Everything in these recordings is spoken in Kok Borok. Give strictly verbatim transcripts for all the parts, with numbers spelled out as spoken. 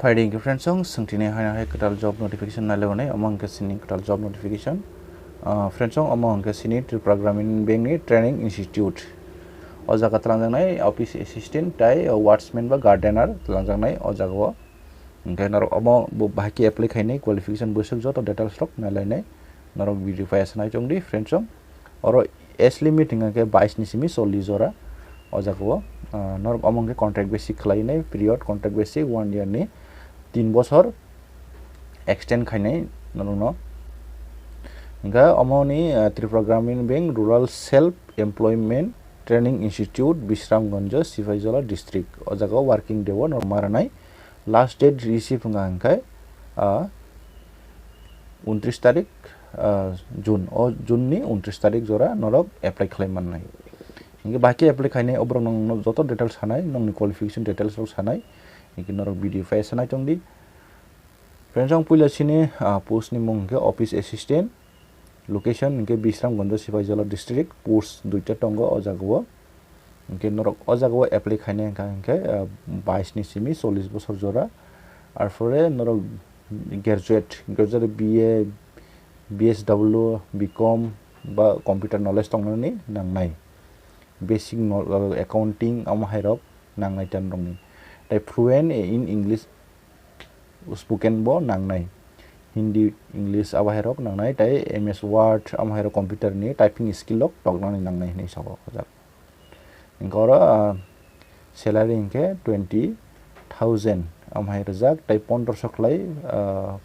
Phaidi hwnkhe friends, chwng swngtini haino hai kwtal job notification nailaio hwnwi, omo hwnkhe chini kwtal job notification. Ah, friends, omo hwnkhe chini Tripura Gramin Bank ni Training Institute. O jaga twlangjaknai office assistant tai watchman ba gardener twlangjaknai o jagao. Hwnkhe norok omo bo bahai khe apply khainai, qualification bwswk joto details rok nailainai, norok video pai aswk nai chongdi friends. Oro age limit hwnkha khe bais ni simi chollish jora. O jagao, ah, norok omo hwnkhe contract basic khlainai, period contract basic one year ni, tin bosor extend khainai norokno. Hwnkhe omo ni, ah, Tripura Gramin Bank Rural Self Employment Training Institute, Bisramganj, Sipahijala district. O jagao working day o norok ma rwnai. Last date receive wngkha hwnkhe, ah, untris tarik, ah, June. O June ni untris tarik jora norok apply khlai mannai. Hwnkhe bahai khe apply khainai, oborok nwng joto details sanai, nwngni qualification details rok sanai. Hwnkhe norok video pai sanai tongdi. Friends, ang puila sini, ah, post ni mung hwnkhe office assistant, location hwnkhe Bisramganj, Sipahijala district, post duita tongo o jagao. Hwnkhe norok o jagao apply khainai hwnkha hwnkhe, ah, bais ni simi chollish bosor jora. Arpore norok graduate, graduate B A, B S W, B Com ba computer knowledge tongnani nangnai. Basic no-, ah, accounting amo hai rok nangnai ten rokni. Tai fluent in English spoken bo nangnai. Hindi, English abo hai rok nangnai, tai M S Word amo hai rok computer ni typing skill rok toknani nangnai hinwi sao o jaga. Hwnkhe oro, ah, salary hwnkhe twenty thousand amo hai rijak, tai pondroso khlai, ah,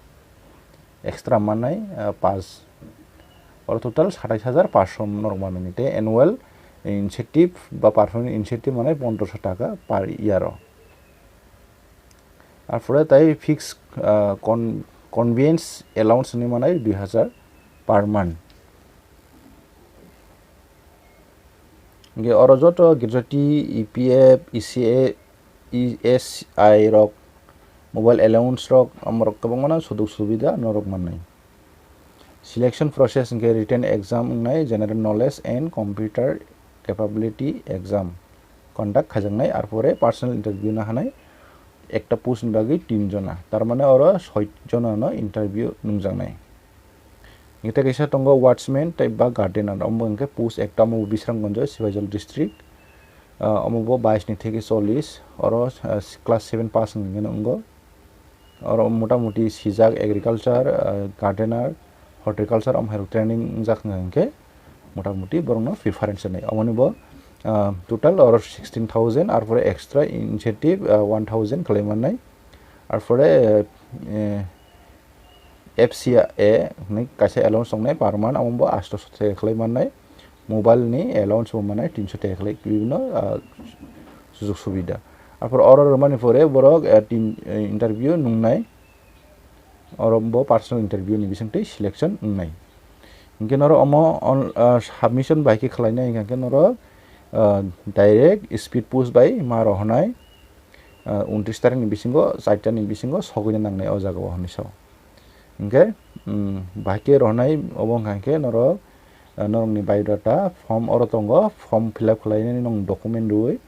extra mannai, ah, pass. Oro total satais hajar paanch sho norok manmani, tei annual incentive ba performance incentive manai pondroso taka per year o. Arpore tai fix, ah, con-, convenience allowance hinwi manai dui hajar per month. Hwnkhe oro joto gratuity, E P F, E C A, E S I rok, mobile allowance rok, amorok kwbangma no sujog subida norok mannai. Selection process hwnkhe written exam wngnai, general knowledge and computer capability exam conduct khaijaknai, arpore personal interview no hanai, ekta post ni bagwi tin jona, tar mane oro soi jona no interview nungjaknai. Hwnkhe tei kaisa tongo watchman tei ba gardener, omo hwnkhe post ekta, omo Bisramganj, Sipahijala district, ah, omo bo bais ni theke chollish, oro, ah, class seven pass wngwi wngo. Oro motamuti sijak agriculture, ah, gardener, horticulture, omo hai rok training wngjak wngkha hwnkhe motamuti borokno preference rwnai. Omoni bo, ah, total oro sixteen thousand, arpore extra incentive, ah, one thousand khlai mannai. Arpore, eh, F C A hwnwi kaisa allowance tongnai per month, omo bo asto so khlai mannai. Mobile ni allowance bo manai tinso taka khlai bibino, ah, sujog subida. Arpor oro rwmani pore borok, ah, tin, eh, interview nungnai. Oro bo personal interview ni bisingtwi selection wngnai. Hinkhe norok omo on, ah, submission bai khe khlainai hinkhe norok, ah, direct speed post bai ma rohornai, ah, untris tarikh ni bisingo, charta ni bisingo sogwina nangnai o jaga o hinwi sao. Hinkhe, um, bahai khe rohornai obo wngkha hinkhe norok, ah, norokni biodata form oro tongo, form fill up khlainani nwng document rwui,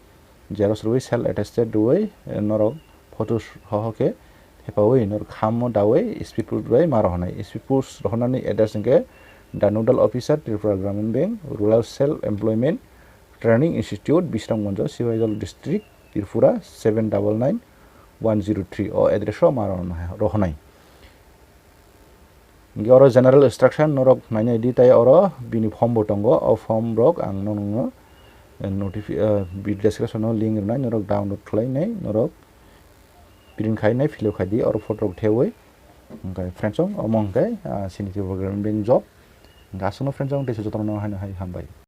xerox rwui, self attested rwui, eh, norok photo hoho khe thepaui norok khamo daui speed post bai ma rohornai. Speed post rohornani address hinkhe The Nodal Officer, Tripura Gramin Bank, Rural Self Employment Training Institute, Bisramganj, Sipahijala District, Tripura seven double nine one zero three o address o ma rohornai. Hinkhe oro general instruction norok nainai di, tai oro bini form bo tongo, o form rok ang nokno, eh, notifi-, eh, video description o link rwnai, norok download khlainai, norok print khainai, fill up khai di, oro photo rok thewi. Hinkhe friends, omo hinkhe, ah, sini Tripura Gramin Bank job. Hinkhe aswkno friends, tei jotono haino hai hambai.